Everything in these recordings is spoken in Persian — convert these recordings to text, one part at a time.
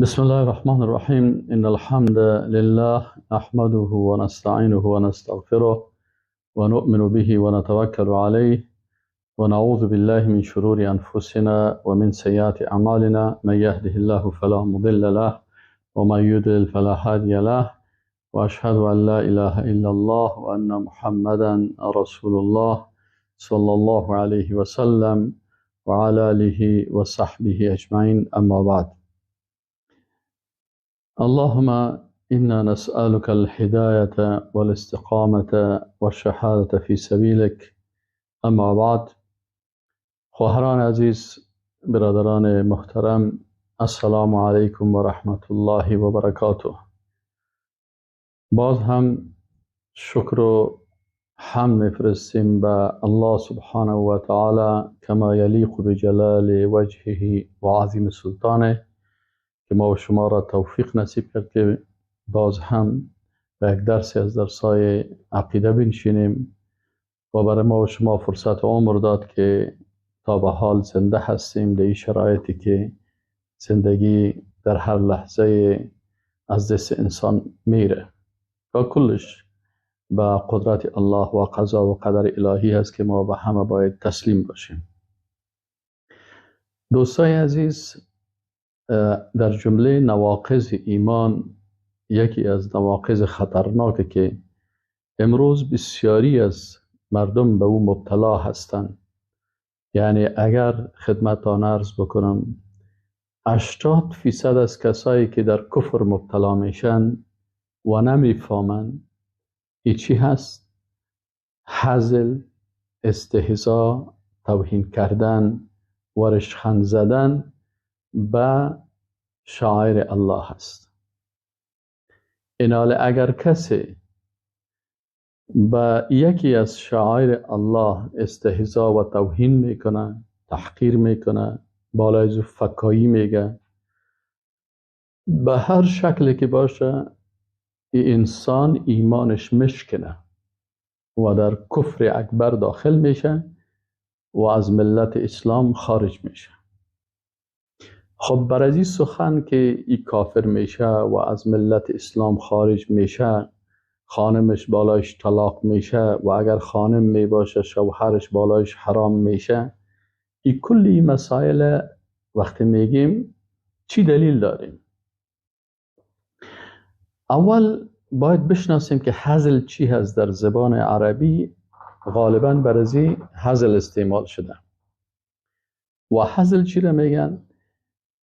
بسم الله الرحمن الرحیم. ان الحمد لله نحمده ونستعینه ونستغفره ونؤمن به ونتوکل علیه ونعوذ بالله من شرور انفسنا ومن سیئات اعمالنا. من یهده الله فلا مضل له ومن یضلل فلا هادی له واشهد ان لا اله الا الله وان محمدا رسول الله صلی الله علیه وسلم وعلى آله وصحبه اجمعین. اما بعد، اللهم إنا نسألك الهداية والاستقامة والشهادة في سبیلک. اما بعد، خواهران عزیز، برادران محترم، السلام علیکم و رحمت الله و برکاته. باز هم شکر و حمد میفرستیم به الله سبحانه و تعالی کما یلیق بجلال وجهه و عظیم سلطانه که ما و شما را توفیق نصیب کرد که باز هم به یک درسی از درسای عقیده بنشینیم و برای ما و شما فرصت عمر داد که تا به حال زنده هستیم در این شرایطی که زندگی در هر لحظه از دست انسان میره و کلش به قدرت الله و قضا و قدر الهی هست که ما به همه باید تسلیم باشیم. دوستای عزیز، در جمله نواقض ایمان یکی از نواقض خطرناک که امروز بسیاری از مردم به او مبتلا هستند، یعنی اگر خدمتتان عرض بکنم 80% از کسایی که در کفر مبتلا میشن و نمیفهمن چی هست، هزل، استهزا، توهین کردن و رشخند زدن به شعائر الله هست. اینال اگر کسی به یکی از شعائر الله استهزا و توهین میکنه، تحقیر میکنه، بالای از فکایی میگه، به هر شکلی که باشه انسان ایمانش مشکنه و در کفر اکبر داخل میشه و از ملت اسلام خارج میشه. خب بر از این سخن که ای کافر میشه و از ملت اسلام خارج میشه، خانمش بالایش طلاق میشه و اگر خانم میباشه شوهرش بالایش حرام میشه، ای کلی مسائل وقتی میگیم چی دلیل داریم؟ اول باید بشناسیم که هزل چی هست. در زبان عربی غالبا بر از این هزل استعمال شده و هزل چی را میگن؟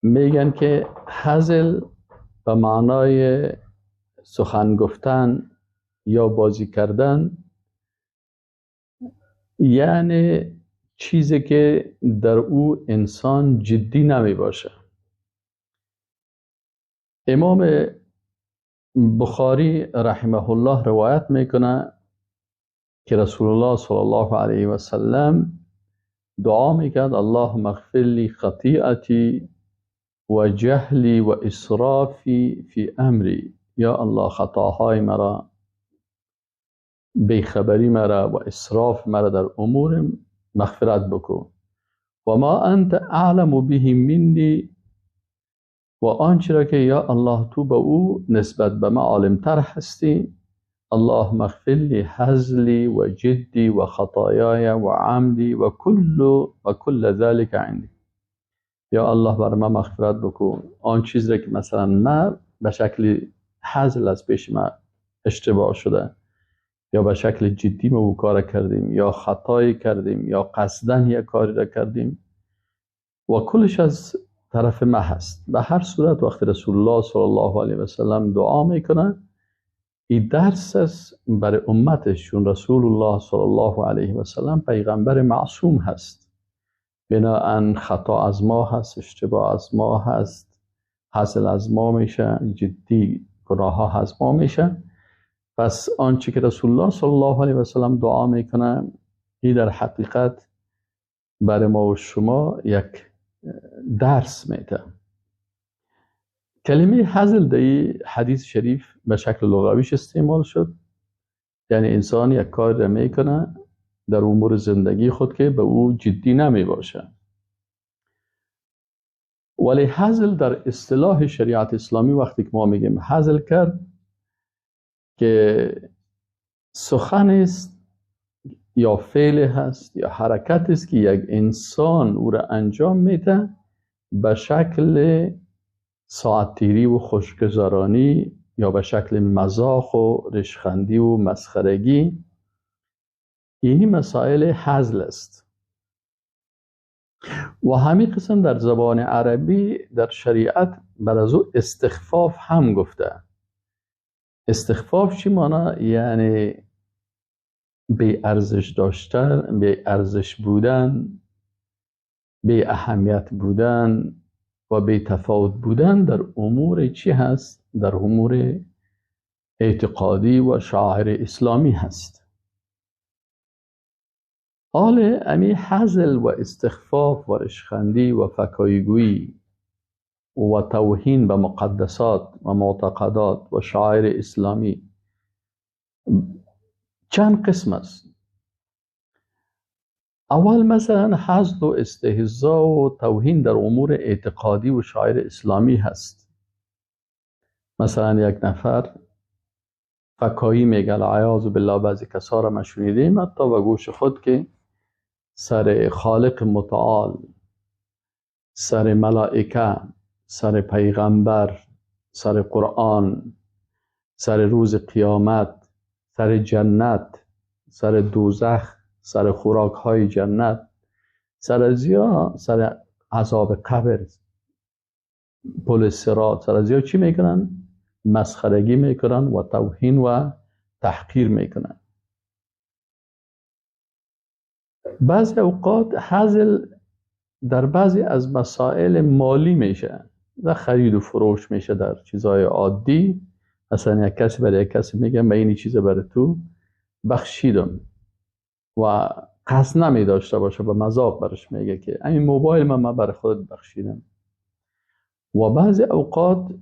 میگن که هزل به معنای سخن گفتن یا بازی کردن، یعنی چیزی که در او انسان جدی نمی باشه. امام بخاری رحمه الله روایت میکنه که رسول الله صلی الله علیه و سلم دعا میکرد: اللهم اغفر لی خطیئتی و جهلی و اسرافی فی امری. یا الله خطاهای مرا، بیخبری مرا و اسراف مرا در امورم مغفرت بکن. و ما انت اعلم به منی، و آنچه را که یا الله تو به او نسبت به ما عالمتر هستی. اللهم اغفر لی هزلی و جدی و خطایای و عمدی و کل ذلک عندی. یا الله بر من مغفرت بکن آن چیز را که مثلا من به شکل هزل از پیش من اشتباه شده، یا به شکل جدی ما او کار کردیم، یا خطایی کردیم، یا قصدن یک کاری را کردیم و کلش از طرف ما هست. به هر صورت وقتی رسول الله صلی الله علیه و سلم دعا میکنه، این درس است برای امتش، چون رسول الله صلی الله علیه و سلم پیغمبر معصوم هست. بناهن خطا از ما هست، اشتباه از ما هست، هزل از ما میشه، جدی گناه ها از ما میشه. پس آنچه که رسول الله صلی الله علیه و سلم دعا میکنه، این در حقیقت برای ما و شما یک درس میده. کلمه هزل در حدیث شریف به شکل لغویش استعمال شد، یعنی انسان یک کار را میکنه در امور زندگی خود که به او جدی نمی باشه. ولی هزل در اصطلاح شریعت اسلامی وقتی که ما میگیم هزل کرد، که سخن است یا فعل هست یا حرکت است که یک انسان او را انجام میده به شکل ساعت‌تیری و خوشگذرانی یا به شکل مزاح و رشخندی و مسخرگی، اینی مسائل هزل است. و همین قسم در زبان عربی در شریعت بر از او استخفاف هم گفته. استخفاف چی مانا؟ یعنی بی ارزش داشتن، بی ارزش بودن، بی اهمیت بودن و بی تفاوت بودن در امور چی هست؟ در امور اعتقادی و شعائر اسلامی هست. حال امی هزل و استخفاف و رشخندی و فکایگویی و توهین به مقدسات و معتقدات و شعائر اسلامی چند قسم است. اول مثلا هزل و استهزاء و توهین در امور اعتقادی و شعائر اسلامی هست. مثلا یک نفر فکایی میگه، العیاذ بالله، بعضی کسا را ما شنیدیم حتی به گوش خود که سر خالق متعال، سر ملائکه، سر پیغمبر، سر قرآن، سر روز قیامت، سر جنت، سر دوزخ، سر خوراک های جنت، سر ازیا، سر عذاب قبر، پل صراط، سر ازیا چی میکنن؟ مسخرگی میکنن و توهین و تحقیر میکنن. بعضی اوقات هزل در بعضی از مسائل مالی میشه، در خرید و فروش میشه، در چیزهای عادی. مثلا یک کسی برای یک کسی میگه من این چیز برای تو بخشیدم و قصد نمی داشته باشه، به مذاق برش میگه که این موبایل من برای خودت بخشیدم. و بعضی اوقات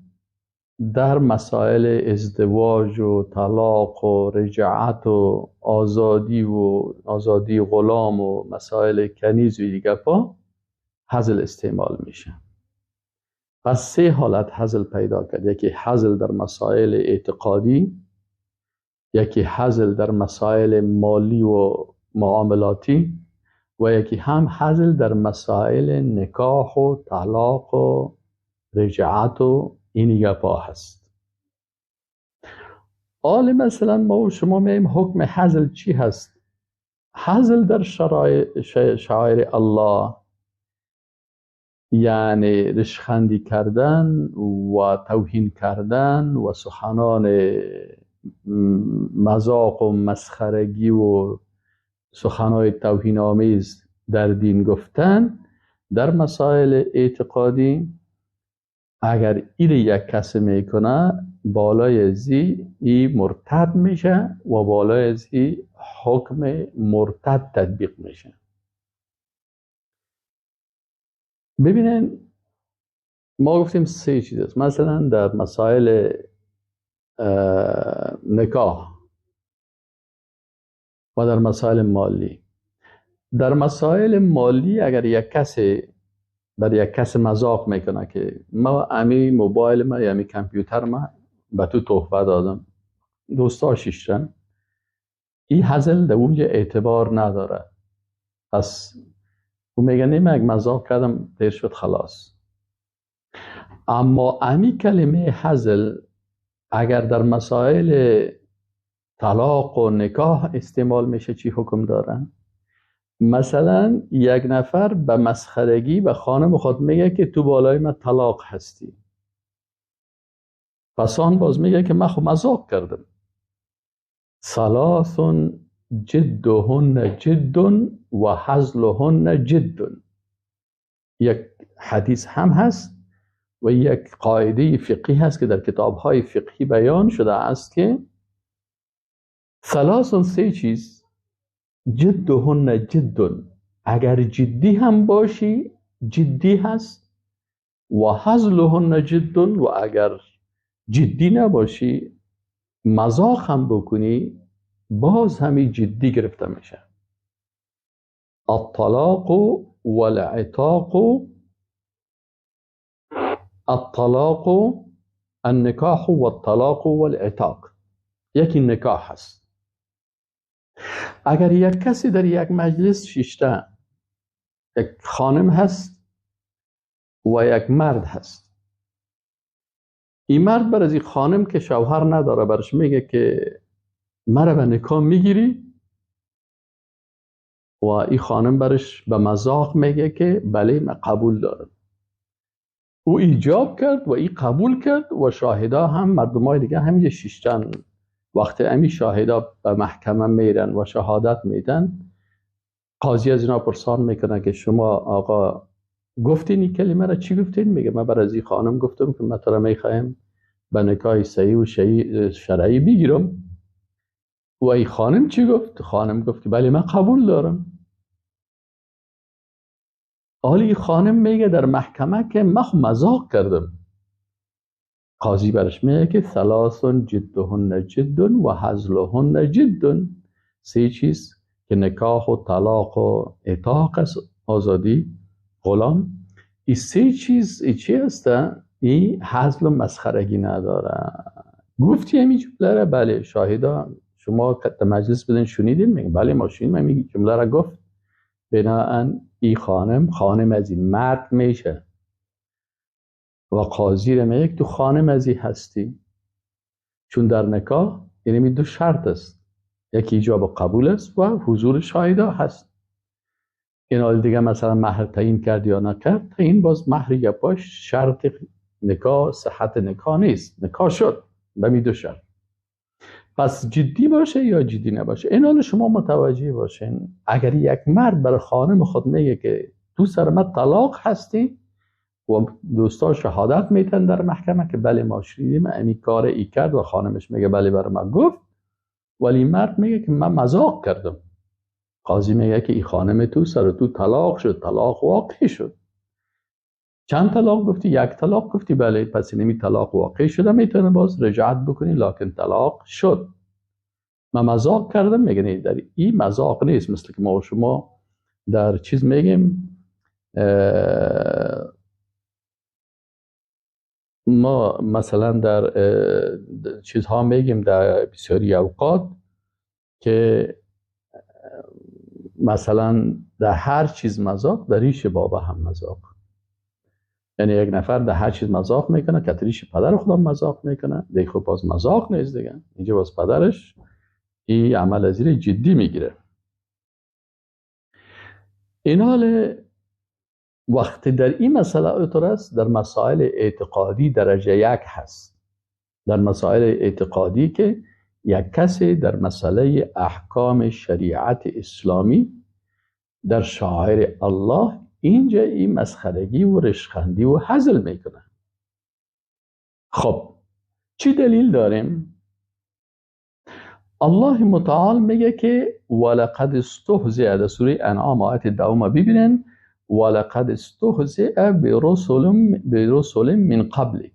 در مسائل ازدواج و طلاق و رجعت و آزادی و آزادی غلام و مسائل کنیز و دیگه پا هزل استعمال میشه. پس سه حالت هزل پیدا کرد: یکی هزل در مسائل اعتقادی، یکی هزل در مسائل مالی و معاملاتی، و یکی هم هزل در مسائل نکاح و طلاق و رجعت و این گپا هست. حال مثلا ما و شما میگیم حکم هزل چی هست؟ هزل در شعائر الله یعنی رشخندی کردن و توهین کردن و سخنان مذاق و مسخرگی و سخنهای توهین آمیز در دین گفتن در مسائل اعتقادی، اگر این یک کسی میکنه بالای زی ای مرتد میشه و بالای زی حکم مرتد تطبیق میشه. ببینین ما گفتیم سه چیز است. مثلا در مسائل نکاح و در مسائل مالی، در مسائل مالی اگر یک کسی بر یک کس مذاق میکنه که ما امی موبایل ما یا امی کامپیوتر ما به تو تحفه دادم، دوستا شیشتن، این هزل در اونجا اعتبار نداره. پس او میگه نه، یک مذاق کردم دیر شد خلاص. اما امی کلمه هزل اگر در مسائل طلاق و نکاح استعمال میشه چی حکم دارن؟ مثلا یک نفر به مسخرگی به خانم خود میگه که تو بالای من طلاق هستی، پس آن باز میگه که من خب مذاق کردم. ثلاث جدهن جد و هزلهن جد. یک حدیث هم هست و یک قاعده فقهی هست که در کتاب‌های فقهی بیان شده است که ثلاث سه چیز، جدهن جد، اگر جدی هم باشی جدی هست، و هزلهن جد، و اگر جدی نباشی مذاق هم بکنی باز همی جدی گرفته میشه. الطلاق والعتاق الطلاق النکاح و الطلاق و العتاق. یکی نکاح هست. اگر یک کسی در یک مجلس شیشته، یک خانم هست و یک مرد هست، این مرد بر از این خانم که شوهر نداره برش میگه که مرا به نکاح میگیری، و این خانم برش به مذاق میگه که بله من قبول دارم. او ایجاب کرد و این قبول کرد و شاهدا هم مردمای دیگه همینجا شیشتن. وقتی امی شاهدا به محکمه میرن و شهادت میدن، قاضی از اینا پرسان میکنه که شما آقا گفتین این کلمه را چی گفتین؟ میگه من بر از این خانم گفتم که من تو را میخوایم به نکاح صحیح و شرعی بگیرم. و این خانم چی گفت؟ خانم گفت که بله من قبول دارم. حالا خانم میگه در محکمه که من مذاق کردم. قاضی برش میگه که ثلاث جدهن جد و هزلهن جد. سه چیز که نکاح و طلاق و اعتاق است، آزادی غلام، این سه چیز ای چی هست؟ این هزل و مسخرگی نداره. گفتی همین جمله را؟ بله. شاهدا شما در مجلس بدن شنیدین؟ میگه بله ما شنیدیم همین جمله را گفت. بناهن ای خانم خانم از این مرد میشه و قاضی را میگه تو خانم از این هستی، چون در نکاح یعنی دو شرط است، یکی ایجاب قبول است و حضور شاهدا هست. این حال دیگه مثلا مهر تعیین کرد یا نکرد، تعیین باز مهر گپاش شرط نکاح صحت نکاح نیست، نکاح شد به می دو شرط. پس جدی باشه یا جدی نباشه، این حال شما متوجه باشین. اگر یک مرد برای خانم خود میگه که تو سر من طلاق هستی و دوستا شهادت میتن در محکمه که بله ما شنیدیم امی کار ای کرد و خانمش میگه بله برای من گفت، ولی مرد میگه که من مذاق کردم، قاضی میگه که ای خانم تو سر تو طلاق شد، طلاق واقع شد. چند طلاق گفتی؟ یک طلاق گفتی؟ بله. پس اینمی طلاق واقع شده، میتونه باز رجعت بکنی، لکن طلاق شد. من مذاق کردم، میگه نه در این مذاق نیست، مثل که ما و شما در چیز میگیم، ما مثلا در چیزها میگیم در بسیاری اوقات که مثلا در هر چیز مذاق، در ریش بابا هم مذاق. یعنی یک نفر در هر چیز مذاق میکنه که ریش پدر خودم مذاق میکنه، دیگه خب باز مذاق نیست دیگه، اینجا باز پدرش این عمل از این جدی میگیره. این حال وقتی در این مسئله اتر است، در مسائل اعتقادی درجه یک هست. در مسائل اعتقادی که یک کسی در مسئله احکام شریعت اسلامی در شعائر الله اینجا این مسخرگی و رشخندی و هزل میکنه. خب چی دلیل داریم؟ الله متعال میگه که ولقد استهزئ، در سوره انعام آیت 10 ببینن، ولقد استهزئ برسل من قبلک.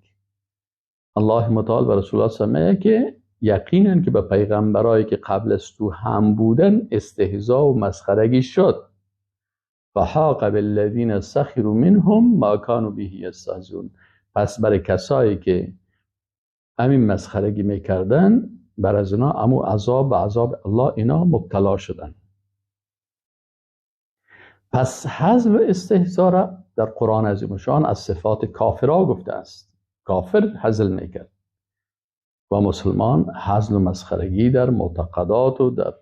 الله متعال و رسول الله میگه که یقینا که به پیغمبرایی که قبل از تو هم بودن استهزا و مسخرگی شد. فحاق بالذین سخروا منهم ما كانوا به یستهزئون. پس برای کسایی که همین مسخرگی میکردن، بر از اینا امو عذاب و عذاب الله اینا مبتلا شدن. پس هزل و استهزا را در قرآن عظیم شان از صفات کافرها گفته است. کافر هزل میکرد و مسلمان هزل و مسخرگی در معتقدات و در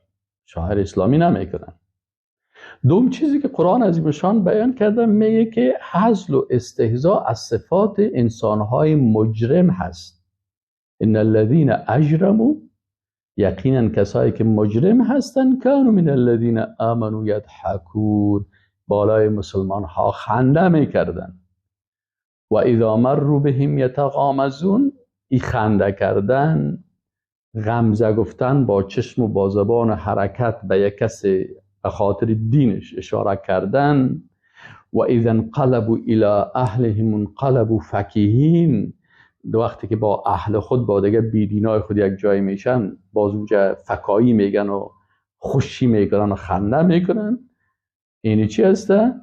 شعائر اسلامی نمیکنن. دوم چیزی که قرآن عظیم شان بیان کرده، میگه که هزل و استهزا از صفات انسانهای مجرم هست. ان الذين اجرموا، یقینا کسایی که مجرم هستن، کانوا من الذين آمنوا یضحکون، بالای مسلمان ها خنده میکردن. و اذا مروا بهم یتغامزون، ای خنده کردن، غمزه گفتن با چشم و با زبان و حرکت به یک کسی به خاطر دینش اشاره کردن. و اذا انقلبوا الى اهلهم انقلبوا فکهین، وقتی که با اهل خود با دیگه بیدینای خود یک جای میشن، باز اونجا فکایی میگن و خوشی میکنن و خنده میکنن. اینی چی هسته؟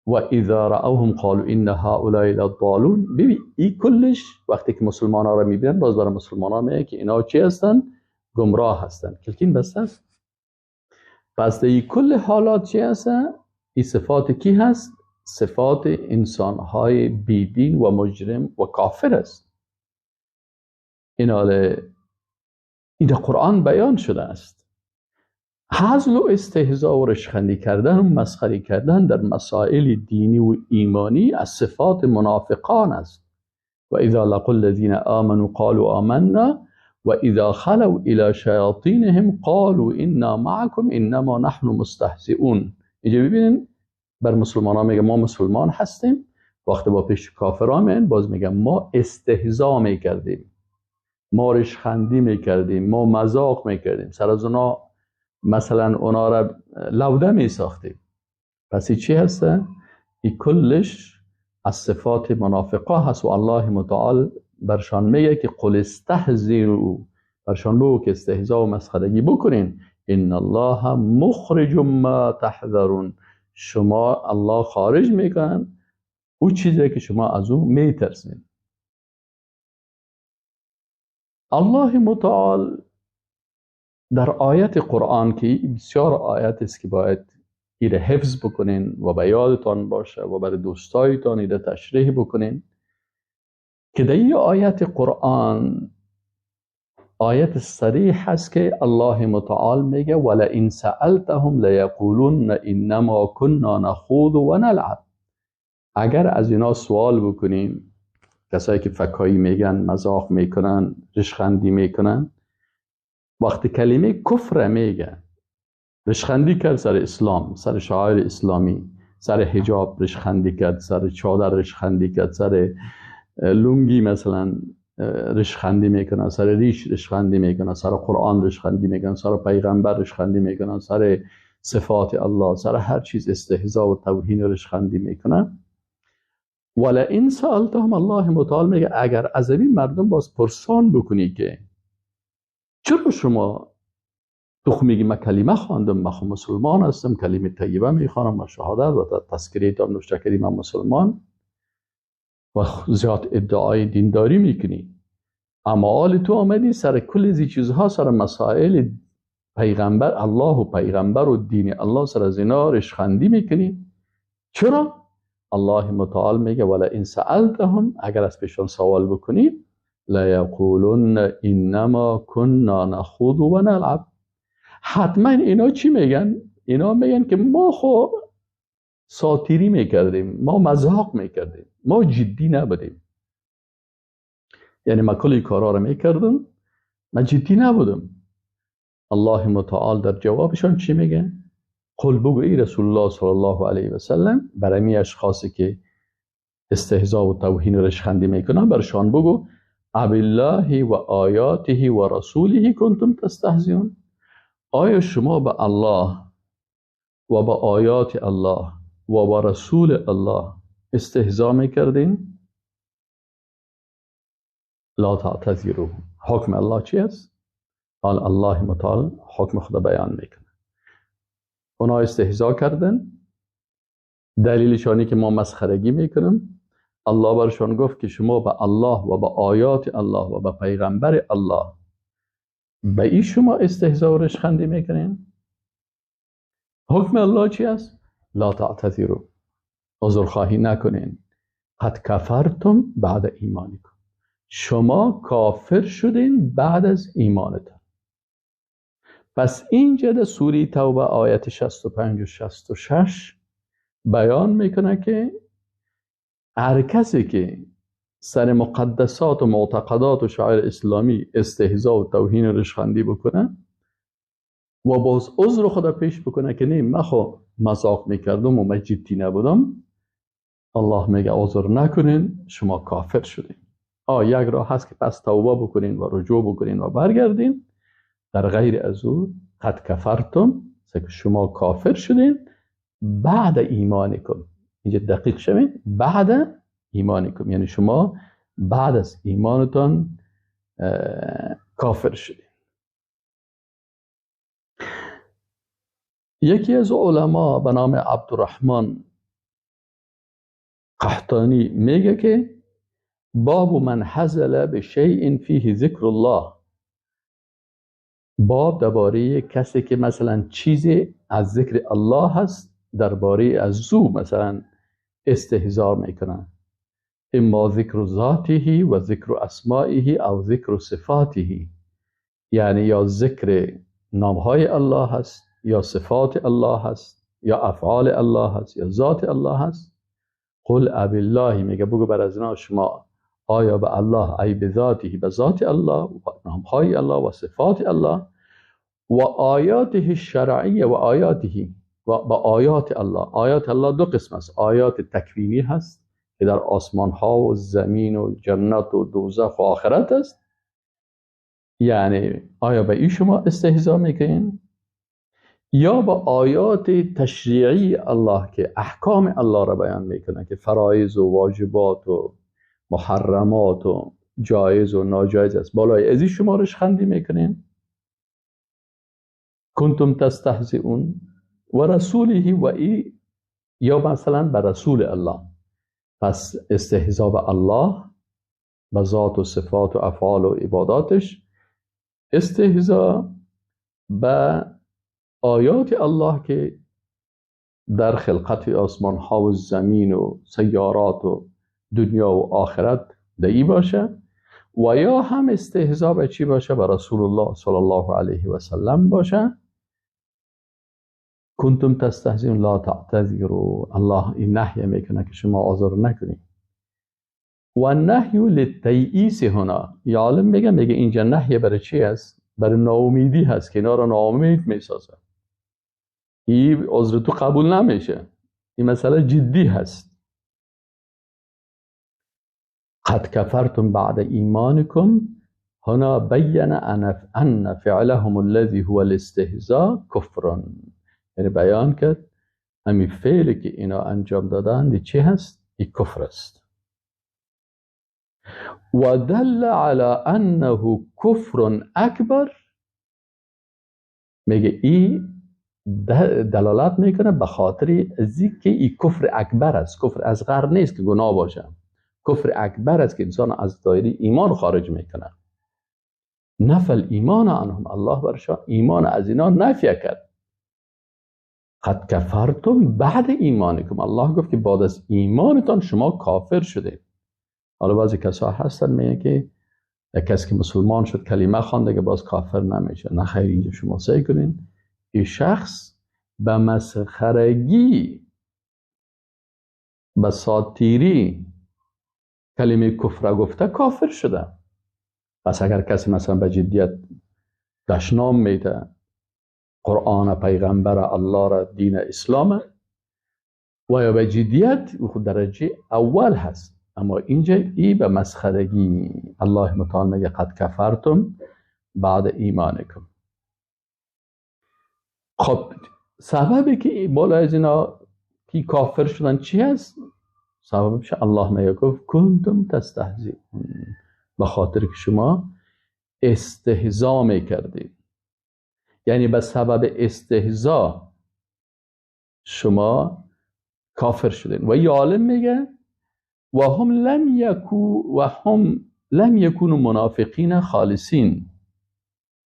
و اذا رأوهم قالوا ان هؤلاء لضالون. ببین این کلش وقتی که مسلمان ها را میبینن، باز برای مسلمان ها میگه که اینا چی هستن؟ گمراه هستن. کلکین بسته است. پس در کل حالات چی هستن؟ این صفات کی هست؟ صفات انسان های بیدین و مجرم و کافر است. این در قرآن بیان شده است. هزل و استهزاء و رشخندی کردن و مسخری کردن در مسائل دینی و ایمانی از صفات منافقان است. و اذا لقوا الذین آمنوا قالوا آمنا و اذا خلوا الى شیاطینهم قالوا انا معکم انما نحن مستهزئون. اینجا ببینین بر مسلمان ها میگه ما مسلمان هستیم، وقتی با پیش کافران میان باز میگه ما استهزا میکردیم، ما رشخندی میکردیم، ما مذاق میکردیم، سر از اونا مثلا اونا را لوده می ساختیم. پس این چی هسته؟ این کلش از صفات منافقا هست و الله متعال برشان میگه که قل استهزئوا، برشان بگو که استهزا و مسخرگی بکنین، ان الله مخرج ما تحذرون، شما الله خارج میکنن او چیزی که شما از او میترسین. الله متعال در آیت قرآن که بسیار آیت است که باید ایره حفظ بکنین و به یادتان باشه و برای دوستایتان ایره تشریح بکنین، که در این آیت قرآن آیت صریح هست که الله متعال میگه ولئن سألتهم لیقولن انما كنا نخوض و نلعب. اگر از اینا سوال بکنین، کسایی که فکایی میگن، مزاح میکنن، رشخندی میکنن، وقتی کلمه کفر میگن، رشخندی کرد سر اسلام، سر شعائر اسلامی، سر حجاب رشخندی کرد، سر چادر رشخندی کرد، سر لونگی مثلا رشخندی میکنن، سر ریش رشخندی میکنن، سر قرآن رشخندی میکنن، سر پیغمبر رشخندی میکنن، سر صفات الله، سر هر چیز استهزا و توهین رشخندی میکنن. ولئن سألتهم، الله متعال میگه اگر از این مردم باز پرسان بکنی که چرا شما تو میگی من کلمه خواندم، من مسلمان هستم، کلمه طیبه میخوانم، من شهادت و تذکره دارم نوشته کردی من مسلمان، و زیاد ادعای دینداری میکنی، اما حال تو آمدی سر کل از چیزها، سر مسائل پیغمبر الله و پیغمبر و دین الله، سر از اینا رشخندی میکنی، چرا؟ الله متعال میگه ولئن سألتهم، اگر از پیشان سوال بکنی، لیقولن انما كنا نخوض و نلعب. حتما اینا چی میگن؟ اینا میگن که ما خو ساتیری میکردیم، ما مذاق میکردیم، ما جدی نبودیم، یعنی ما کلی کارا رو میکردم، من جدی نبودم. الله متعال در جوابشان چی میگه؟ قل، بگو ای رسول الله صلی الله علیه و سلم، برای می اشخاصی که استهزا و توهین و رشخندی میکنن، برشان بگو ابالله و آیاته و رسوله کنتم تستهزئون. آیا شما به الله و به آیات الله و به رسول الله استهزا میکردین؟ لا تعتذروا. حکم الله چی است؟ قال الله متعال حکم خدا بیان میکنه. اونا استهزا کردن، دلیلشانی که ما مسخرگی میکنیم، الله برشان گفت که شما به الله و به آیات الله و به پیغمبر الله به این شما استهزا و رشخندی میکنین؟ حکم الله چی است؟ لا تعتذروا، عذرخواهی نکنین. قد کفرتم بعد ایمانکم، شما کافر شدین بعد از ایمانتان. پس اینجا در سوره توبه آیت 65 و 66 بیان میکنه که هر کسی که سر مقدسات و معتقدات و شعائر اسلامی استهزا و توهین و رشخندی بکنه و باز عذر خدا پیش بکنه که نه من خو مذاق میکردم و من جدی نبودم، الله میگه عذر نکنین، شما کافر شدین. یک راه هست که پس توبه بکنین و رجوع بکنین و برگردین، در غیر از او قد کفرتم، شما کافر شدین بعد ایمانکم. اینجا دقیق شوین، بعد ایمانکم، یعنی شما بعد از ایمانتان کافر شدین. یکی از علما به نام عبدالرحمن قحطانی میگه که باب من حزل بشیء فیه ذکر الله، باب درباره کسی که مثلا چیزی از ذکر الله هست درباره از او مثلا استهزا میکنن، اما ذکر ذاته و ذکر اسمائه او ذکر صفاته، یعنی یا ذکر نامهای الله هست یا صفات الله هست یا افعال الله هست یا ذات الله هست. قل اب الله، میگه بگو بر از اینا شما آیا به الله، ای به ذاته، به ذات الله و نامهای الله و صفات الله و آیاته الشرعیه و آیاته و با آیات الله. آیات الله دو قسم است، آیات تکوینی هست که در آسمان ها و زمین و جنت و دوزخ و آخرت است، یعنی آیا به این شما استهزا میکنین، یا با آیات تشریعی الله که احکام الله را بیان میکنه که فرایض و واجبات و محرمات و جایز و ناجایز است، بالای از این شما رشخندی میکنین. کنتم تستهزئون و رسوله و ای، یا مثلا به رسول الله. پس استهزا به الله، به ذات و صفات و افعال و عباداتش، استهزا به آیات الله که در خلقت آسمان ها و زمین و سیارات و دنیا و آخرت دعی باشه، و یا هم استهزا به چی باشه؟ به رسول الله صلی الله علیه و سلم باشه. کنتم تستهزئون لا تعتذروا، الله این نهی میکنه که شما آزار نکنید. و نهی للتیئیس هنا، یا عالم میگه اینجا نهی برای چی است؟ برای ناامیدی هست که اینا را ناامید میسازه، این عذر تو قبول نمیشه، این مسئله جدی هست. قد کفرتم بعد ایمانکم، هنا بین ان فعلهم الذي هو الاستهزاء کفر، یعنی بیان کرد همین فعلی که اینا انجام دادن چی هست؟ این کفر است. و دل على انه کفر اکبر، میگه این دلالت میکنه به خاطر از که این کفر اکبر است، کفر اصغر نیست که گناه باشه، کفر اکبر است که انسان از دایره ایمان خارج میکنه. نفل ایمان عنهم، الله برشا ایمان از اینا نفی کرد. قد کفرتم بعد ایمانکم، الله گفت که بعد از ایمانتان شما کافر شده. حالا بعضی کسا هستن میگن که کسی که مسلمان شد کلمه خوانده که باز کافر نمیشه. نه خیر، اینجا شما سعی کنین این شخص به مسخرگی، به ساتیری کلمه کفر گفته کافر شده. پس اگر کسی مثلا به جدیت دشنام میده قرآن، پیغمبر الله را، دین اسلام، و یا به جدیت خود درجه اول هست، اما اینجا ای به مسخرگی الله متعال میگه قد کفرتم بعد ایمانکم. خب سببی که بالا از اینا که کافر شدن چی هست؟ سببش الله میگه گفت کنتم تستهزئون، به خاطر که شما استهزا میکردید، یعنی به سبب استهزا شما کافر شدین. و یه عالم میگه و هم لم یکونوا منافقین خالصین.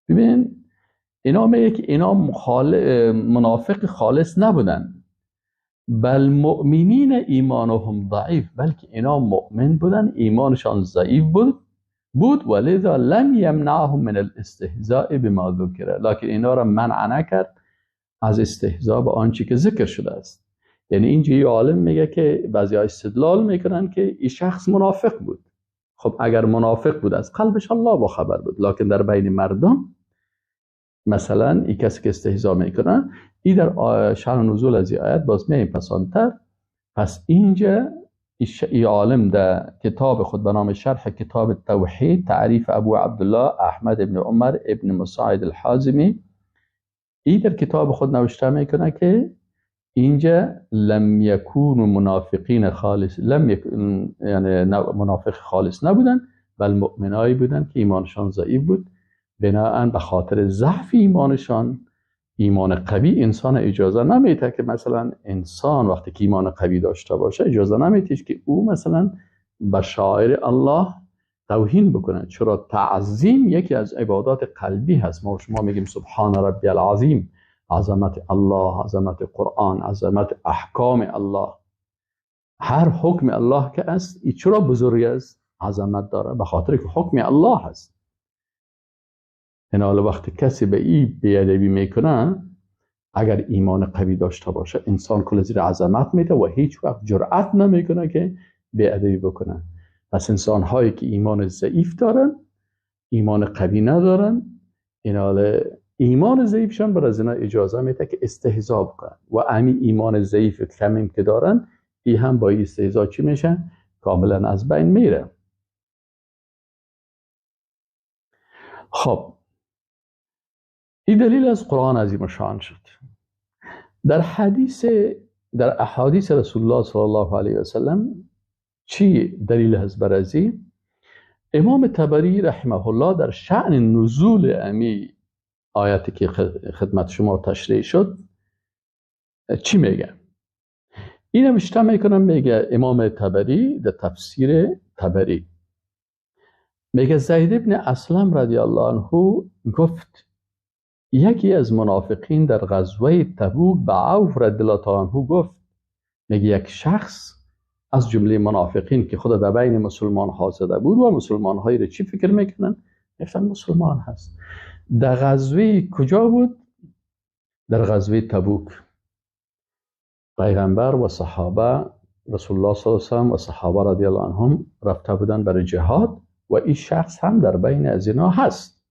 ببین اینا میگه که اینا منافق خالص نبودن، بل مؤمنین ایمانهم ضعیف، بلکه اینا مؤمن بودن ایمانشان ضعیف بود ولذا لم یمنعهم من الاستهزاء بما ذکر، لکن اینا را منع نکرد از استهزاء به آنچه که ذکر شده است. یعنی اینجا یه عالم میگه که بعضی ها استدلال میکنن که این شخص منافق بود. خب اگر منافق بود از قلبش الله با خبر بود، لکن در بین مردم مثلا این کسی که استهزا میکنه این در شأن نزول از این آیت باز میایم پسانتر. پس اینجا ای عالم در کتاب خود به نام شرح کتاب التوحید تعریف ابو عبدالله احمد ابن عمر ابن مساعد الحازمی، ای در کتاب خود نوشته میکنه که اینجا لم یکونوا منافقین خالص، لم یکون یعنی منافق خالص نبودن، بل مؤمنایی بودن که ایمانشان ضعیف بود، بناءً به خاطر ضعف ایمانشان ایمان قوی انسان اجازه نمیده که مثلا انسان وقتی که ایمان قوی داشته باشه اجازه نمیده که او مثلا به شاعر الله توهین بکنه. چرا؟ تعظیم یکی از عبادات قلبی هست. ما شما میگیم سبحان ربی العظیم، عظمت الله، عظمت قرآن، عظمت احکام الله، هر حکم الله که است ای چرا بزرگ است، عظمت داره، به خاطر که حکم الله هست. این حالا وقتی کسی به ای بی‌ادبی میکنه، اگر ایمان قوی داشته باشه انسان کل زیر عظمت میده و هیچ وقت جرأت نمیکنه که بی‌ادبی بکنه. پس انسان هایی که ایمان ضعیف دارن، ایمان قوی ندارن، این حالا ایمان ضعیفشان بر از اینا اجازه میده که استهزا بکنن و امی ایمان ضعیف کمیم که دارن ای هم با استهزا چی میشن؟ کاملا از بین میره. خب این دلیل از قرآن عظیم شان شد. در حدیث، در احادیث رسول الله صلی الله علیه و سلم چی دلیل هست بر ازی؟ امام طبری رحمه الله در شأن نزول امی آیتی که خدمت شما تشریح شد چی میگه؟ اینو نوشته میکنم، میگه امام طبری در تفسیر طبری میگه زید ابن اسلم رضی الله عنه گفت یکی از منافقین در غزوه تبوک به عوف رضی الله تعالی عنه گفت، میگه یک شخص از جمله منافقین که خود در بین مسلمان ها زده بود و مسلمان هایی رو چی فکر میکنن؟ میگفتن مسلمان هست. در غزوه کجا بود؟ در غزوه تبوک. پیغمبر و صحابه رسول الله صلی الله علیه و سلم و صحابه رضی الله عنهم رفته بودن برای جهاد و این شخص هم در بین از اینا هست.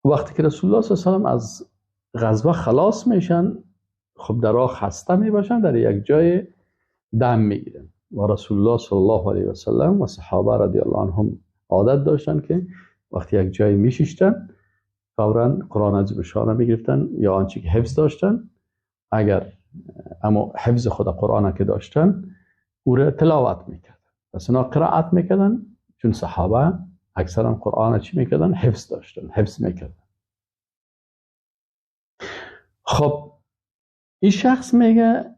وقتی که رسول الله صلی الله علیه و سلم از غزوه خلاص میشن، خب در راه خسته میباشن، در یک جای دم میگیرن و رسول الله صلی الله علیه و سلم و صحابه رضی الله عنهم عادت داشتن که وقتی یک جای میشیشتن فوراً قرآن عظیم الشان میگرفتن یا آنچه که حفظ داشتن، اگر اما حفظ خود قرآن که داشتن او را تلاوت میکردن. پس اینا قرائت میکردن، چون صحابه اکثرا قرآن چی میکردن؟ حفظ داشتن، حفظ میکردن. خب این شخص میگه،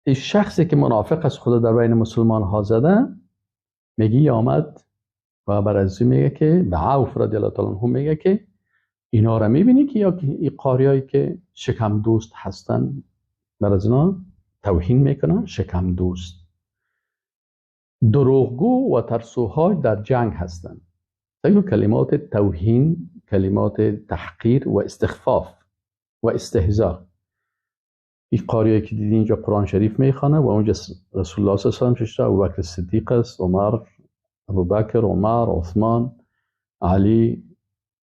این شخصی که منافق از خدا در بین مسلمان ها زده، میگه آمد و بر از میگه که به عوف رضی الله تعالی عنه میگه که اینا را میبینی که یا این قاریایی که شکم دوست هستن بر از اینا توهین میکنن، شکم دوست، دروغگو و ترسوها در جنگ هستن. کلمات توهین، کلمات تحقیر و استخفاف و استهزاء. این قاریایی که دیدی اینجا قرآن شریف میخوانه و اونجا رسول الله صلی الله علیه و سلم ششته، ابوبکر صدیق است، عمر، ابوبکر، عمر، عثمان، علی،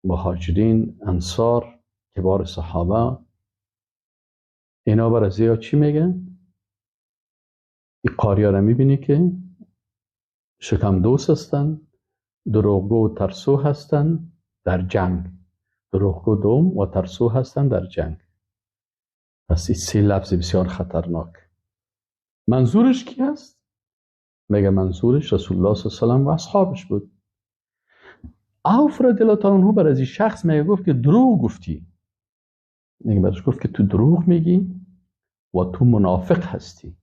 مهاجرین، انصار، کبار صحابه، اینا بر از چی میگن؟ این قاریا را میبینی که شکم دوست هستن، دروغگو و ترسو هستن در جنگ، دروغگو دوم و ترسو هستن در جنگ. پس این سه لفظ بسیار خطرناک. منظورش کی هست؟ میگه منظورش رسول الله صلی الله علیه و سلم و اصحابش بود. عوف رضی الله تعالی عنه بر از این شخص میگه گفت که دروغ گفتی، میگه برش گفت که تو دروغ میگی و تو منافق هستی.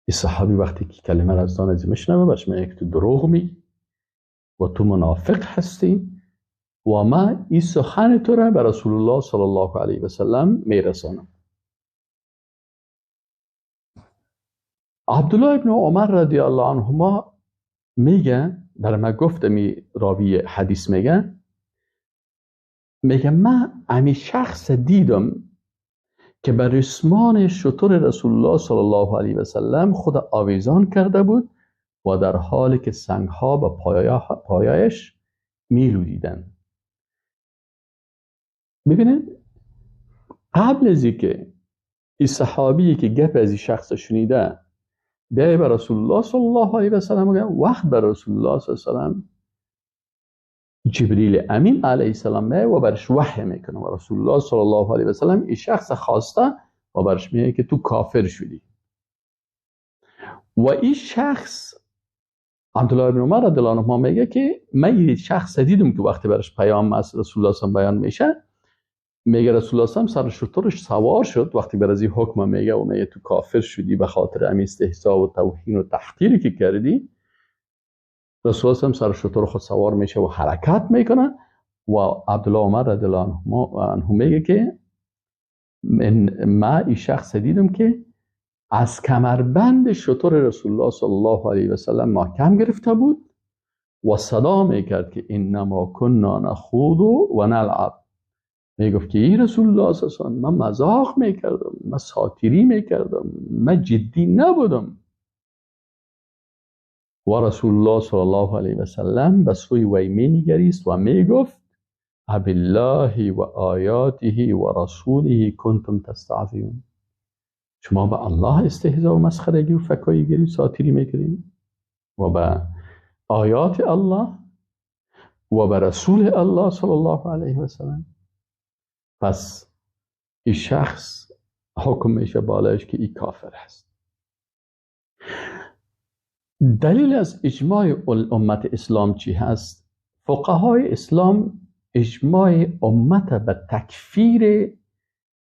این صحابی وقتی که کلمه را از دان از میشنوه برش میگه که تو دروغ میگی و تو منافق هستی و ما این سخن تو را به رسول الله صلی الله علیه و سلم میرسانم. عبدالله ابن عمر رضی الله عنهما میگه، برای من گفت می راوی حدیث میگه، میگه من امی شخص دیدم که بر رسمان شتر رسول الله صلی الله علیه و سلم خود آویزان کرده بود و در حالی که سنگها به پایایش میلودیدن. ببینید قبل از اینکه این صحابی که گپ از این شخص شنیده بیای به رسول الله صلی الله علیه و سلم، وقت بر رسول الله صلی الله علیه و سلم جبریل امین علیه السلام میه و برش وحی میکنه و رسول الله صلی الله علیه و سلم این شخص خواسته و برش میگه که تو کافر شدی. و این شخص عبدالله بن عمر رضی الله عنهما میگه که من این شخص دیدم که وقتی برش پیام از رسول الله صلی الله علیه و بیان میشه، میگه رسول الله سر شترش سوار شد. وقتی بر از این حکم میگه و میگه تو کافر شدی به خاطر همین استهزاء و توهین و تحقیری که کردی، رسول الله سر شتر خود سوار میشه و حرکت میکنه و عبدالله عمر رضی الله عنه میگه که من این شخص دیدم که از کمربند شتر رسول الله صلی الله علیه و سلم محکم گرفته بود و صدا میکرد که انما کنا نخوض و نلعب. میگفت که ای رسول الله صلی الله علیه و سلم، من مزاح میکردم، من ساتیری میکردم، من جدی نبودم. و رسول الله صلی الله علیه و سلم به سوی وی مینگریست و میگفت ابالله و آیاته و رسوله کنتم تستهزئون. شما به الله استهزاء و مسخرگی و فکاییگری و ساتیری میکردین و به آیات الله و به رسول الله صلی الله علیه و سلم. پس این شخص حکم میشه بالایش که این کافر هست. دلیل از اجماع امت اسلام چی هست؟ فقهای اسلام اجماع امت به تکفیر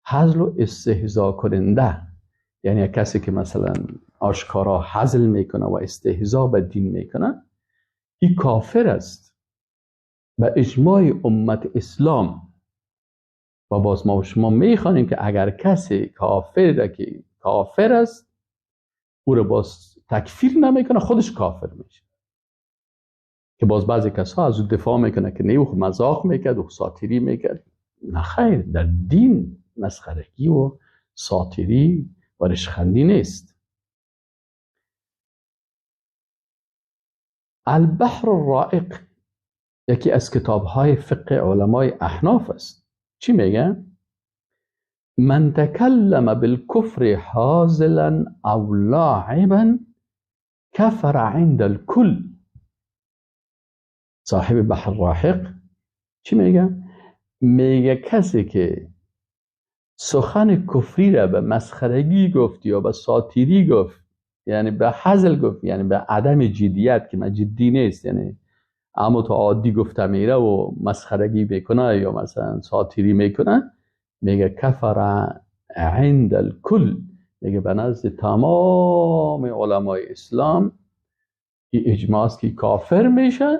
هزل و استهزاء کننده، یعنی کسی که مثلا آشکارا هزل میکنه و استهزاء به دین میکنه، این کافر است به اجماع امت اسلام. و باز ما و شما میخوانیم که اگر کسی کافر که کافر است او رو باز تکفیر نمیکنه، خودش کافر میشه. که باز بعضی کسا از او دفاع میکنه که نه او مذاق میکرد و ساتیری میکرد. نه خیر، در دین مسخرگی و ساتیری و رشخندی نیست. البحر الرائق یکی از کتابهای فقه علمای احناف است. چی میگه؟ من تکلم بالکفر هازلا او لاعبا کفر عند الکل. صاحب بحر الراحق چی میگه؟ میگه کسی که سخن کفری را به مسخرگی گفت یا به ساتیری گفت، یعنی به هزل گفت، یعنی به عدم جدیت که من جدی نیست، یعنی اما تو عادی گفته میره و مسخرگی میکنه یا مثلا ساتیری میکنه، میگه کفر عند الکل، میگه به نزد تمام علمای اسلام این اجماع است که کافر میشه.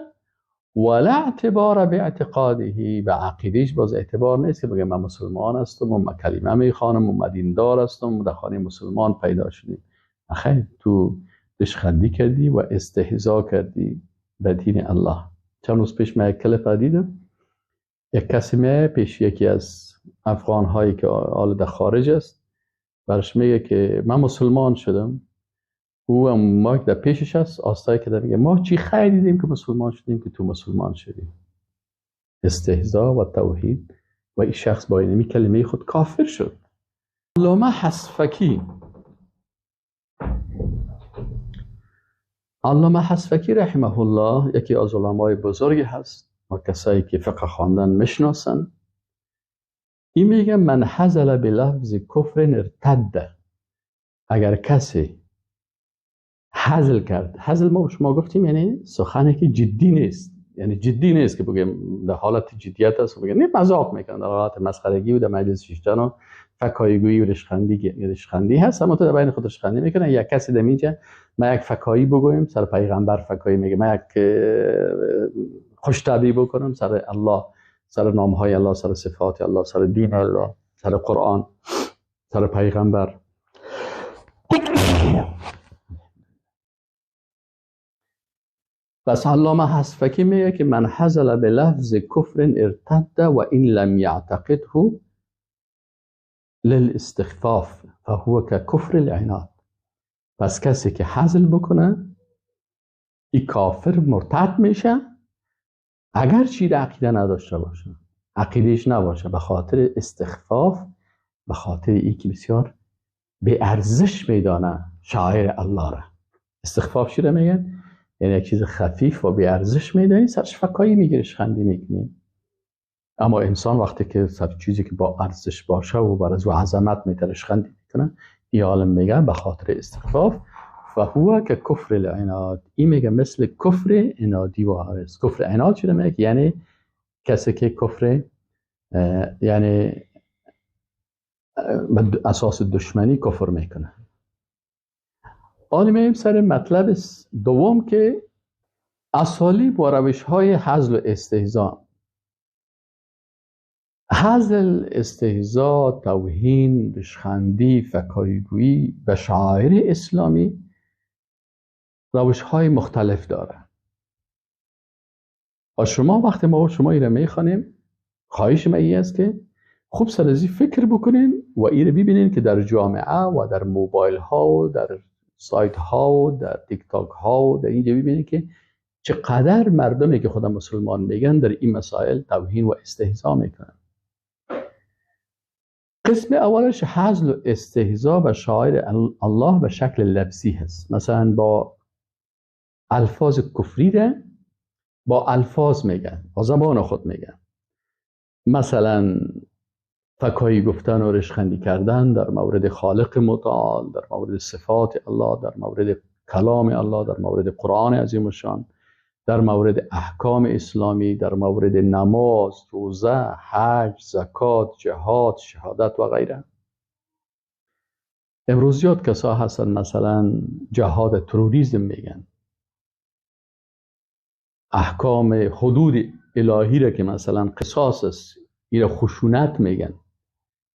ولا اعتبار به اعتقاده، به عقیدهش باز اعتبار نیست که بگه من مسلمان هستم و من کلمه میخوانم و من دیندار هستم و در خانه مسلمان پیدا شدیم. خیر، تو رشخندی کردی و استهزا کردی به دین الله. چند روز پیش من یک کلیپ دیدم، یک کسی می پیش یکی از افغان هایی که حال در خارج است، برش میگه که من مسلمان شدم. او هم ما در پیشش است، آستایی که میگه ما چی خیر دیدیم که مسلمان شدیم که تو مسلمان شدیم. استهزا و توحید و این شخص با اینمی کلمه خود کافر شد. علامه حسفکی، علامه حسفکی رحمه الله یکی از علمای بزرگی هست و کسایی که فقه خواندن میشناسن. این میگه من هزل بلفظ کفر ارتد. اگر کسی هزل کرد، هزل ما شما گفتیم یعنی سخنی که جدی نیست، یعنی جدی نیست که بگیم در حالت جدیت است، بگیم نه مذاق میکنن، در حالت مسخرگی و در مجلس شیشتن و فکاییگویی و رشخندی هست، اما تو در بین خود رشخندی میکنن. یک کسی در اینجا ما یک فکایی بگویم سر پیغمبر فکایی میگه، ما یک خوشتبی بکنم سر الله، سر نامهای الله، سر صفات الله، سر دین الله، سر قرآن، سر پیغمبر. پس علامه حسفکی میگه که من هزل به لفظ کفر ارتد و این لم یعتقده للاستخفاف فهو ککفر العناد. پس کسی که هزل بکنه این کافر مرتد میشه، اگر چی عقیده نداشته باشه، عقیدهش نباشه، به خاطر استخفاف، به خاطر ای که بسیار به ارزش میدانه شاعر الله را. استخفاف چی را میگن؟ یعنی یک چیز خفیف و بی ارزش میدانی، سرش فکایی میگیرش، خندی میکنی. اما انسان وقتی که سر چیزی که با ارزش باشه و بر از او عظمت میترش خندی میکنه، ای عالم میگه به خاطر استخفاف فهو که کفر العناد. این میگه مثل کفر عنادی و هست. کفر عناد چی میگه؟ یعنی کسی که کفر، یعنی به اساس دشمنی کفر میکنه. حالا میایم سر مطلب دوم که اسالیب و روش های هزل و استهزاء. هزل، استهزاء، توهین، ریشخندی، فکاهی‌گویی و شعائر اسلامی روش های مختلف داره. و شما وقتی ما و شما ایره میخوانیم، خواهش ما این است که خوب سر از این فکر بکنین و ایره ببینین که در جامعه و در موبایل ها و در سایت ها و در تیک تاک ها و در اینجا ببینین که چقدر مردمی که خدا مسلمان میگن در این مسائل توهین و استهزا میکنن. قسم اولش هزل و استهزا و شعائر الله به شکل لفظی هست. مثلا با الفاظ کفری ده با الفاظ میگن، با زبان خود میگن. مثلا فکایی گفتن و رشخندی کردن در مورد خالق متعال، در مورد صفات الله، در مورد کلام الله، در مورد قرآن عظیم الشان، در مورد احکام اسلامی، در مورد نماز، روزه، حج، زکات، جهاد، شهادت و غیره. امروز زیاد کسا هستن مثلا جهاد تروریسم میگن، احکام حدود الهی را که مثلا قصاص است ایره خشونت میگن.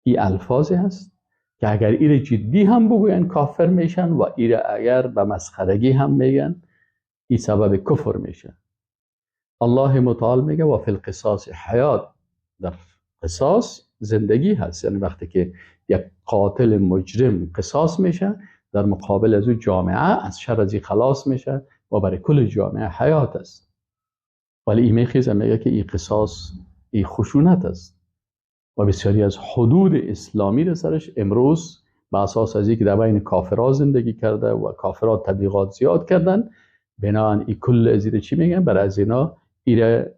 این الفاظی هست که اگر ایره جدی هم بگوین کافر میشن و ایره اگر به مسخرگی هم میگن این سبب کفر میشه. الله متعال میگه و فی القصاص حیات، در قصاص زندگی هست. یعنی وقتی که یک قاتل مجرم قصاص میشه، در مقابل از او جامعه از شر از این خلاص میشه و برای کل جامعه حیات است. ولی این میخیزه میگه که این قصاص این خشونت است و بسیاری از حدود اسلامی را سرش امروز به اساس از اینکه در بین کافرها زندگی کرده و کافرها تبلیغات زیاد کردن، بنابراین این کل از ایره چی میگن؟ برای از اینا ایره